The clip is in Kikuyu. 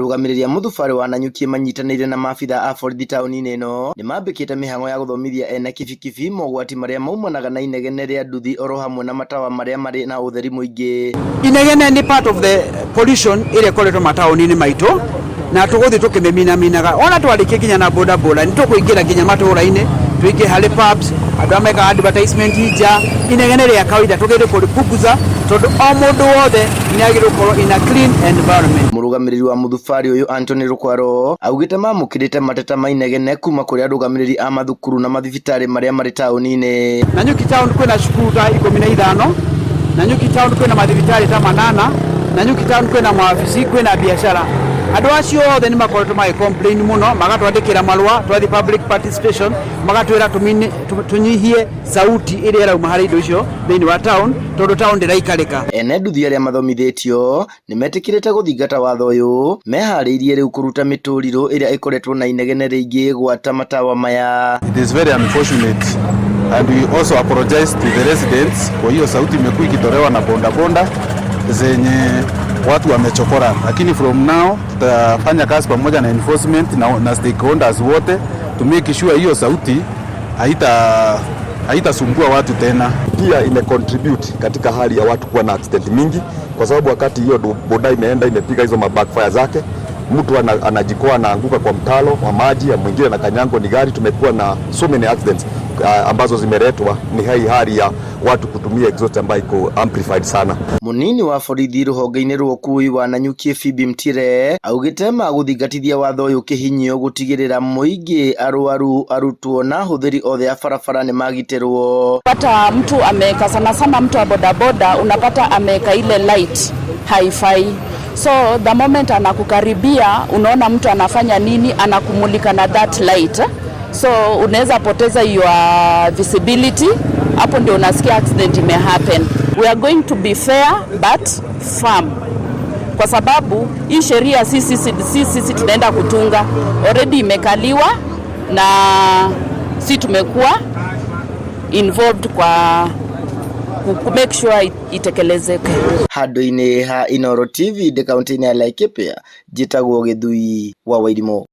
Arũgamĩrĩri a mũthubarĩ wa Nanyuki manyitanĩire na maabitha a borithi taũni-inĩ ĩno nĩmambĩkĩte mĩhang'o ya gũthomithia ene kibikibi mogwati marĩa maumanaga na inegene rĩa nduthi oro hamwe na matawa marĩa marĩ na ũtheri mũingĩ. Inegene nĩ part of the pollution ĩrĩa ĩkoretwo mataũni-inĩ maitũ na tũgũthiĩ tũkĩmĩminaminaga ona twarĩkia nginya na boda boda nĩ tũkũingĩra nginya matũũra-inĩ tũingĩ harĩ pubs andũ arĩa mekaga advertisement nja inegene rĩa kawaida tũgerie kũrĩpunguza tondũ o mũndũ wothe nĩ agĩrĩirwo gũkorwo in a clean environment. Mũrũgamĩrĩri wa mũthubarĩ ũyũ Anthony Rũkwaro augĩte mamũkĩrĩte mateta ma inegene kuma kũrĩ arũgamĩrĩri a mathukuru na mathibitarĩ marĩa marĩ taũni-inĩ. Nanyuki town kwĩna cukuru ta 15, Nanyuki town kwĩna mathibitarĩ ta 8, Nanyuki town kwĩna mawabici, kwĩna biacara. Andũ acio othe nĩ makoretwo magĩ complain mũno, magatwandĩkĩra marũa, twathiĩ public participation, magatwĩra tũnyihie sauti ĩrĩa ĩrauma harĩ indo icio thĩinĩ wa town, tondũ town ndĩraikarĩka. Ene nduthi arĩa mathomithĩtio nĩmetĩkĩrĩte gũthingata watho ũyũ, meharĩirie rĩu kũruta mĩtũrirũ ĩrĩa ĩkoretwo na inegene rĩingĩ gwata matawa maya. It is very unfortunate and we also apologize to the residents kwa hiyo sauti imekuwa ikitolewa na bodaboda zenye watu wamechokora, lakini from now tutafanya kazi pamoja na enforcement na stakeholders wote to make sure hiyo sauti haitasumbua watu tena. Pia ime contribute katika hali ya watu kuwa na accident mingi, kwa sababu wakati hiyo boda imeenda imepiga hizo mabackfire zake, mtu anajikoa anaanguka kwa mtalo wa maji, ya mwingine na kanyango ni gari. Tumekuwa na so many accidents ambazo zimeletwa ni hii hali ya watu kutumia exhaust ambayo iko amplified sana. Munini wa borithi rũhonge-inĩ rwa ũkui wa Nanyuki Phoebe Mtire augĩte magũthingatithia watho ũyũ kĩhinyio gũtigĩrĩra mũingĩ, arwaru, arutwo na ahũthĩri othe a barabara nĩmagitĩrwo. Pata mtu ameweka sana sana mtu wa bodaboda unapata ameweka ile light haifai, so the moment anakukaribia unaona mtu anafanya nini, anakumulika na that light, so unaweza poteza your visibility. Hapo ndio unasikia accident ime happen. We are going to be fair but firm, kwa sababu hii sheria si sisi tunaenda kutunga, already imekaliwa na si tumekuwa involved kwa ku make sure itekelezeke. Handũ-inĩ ha Inooro TV ndĩ kaunti-inĩ ya Laikipia, njĩtagwo Gĩthui wa Wairimũ.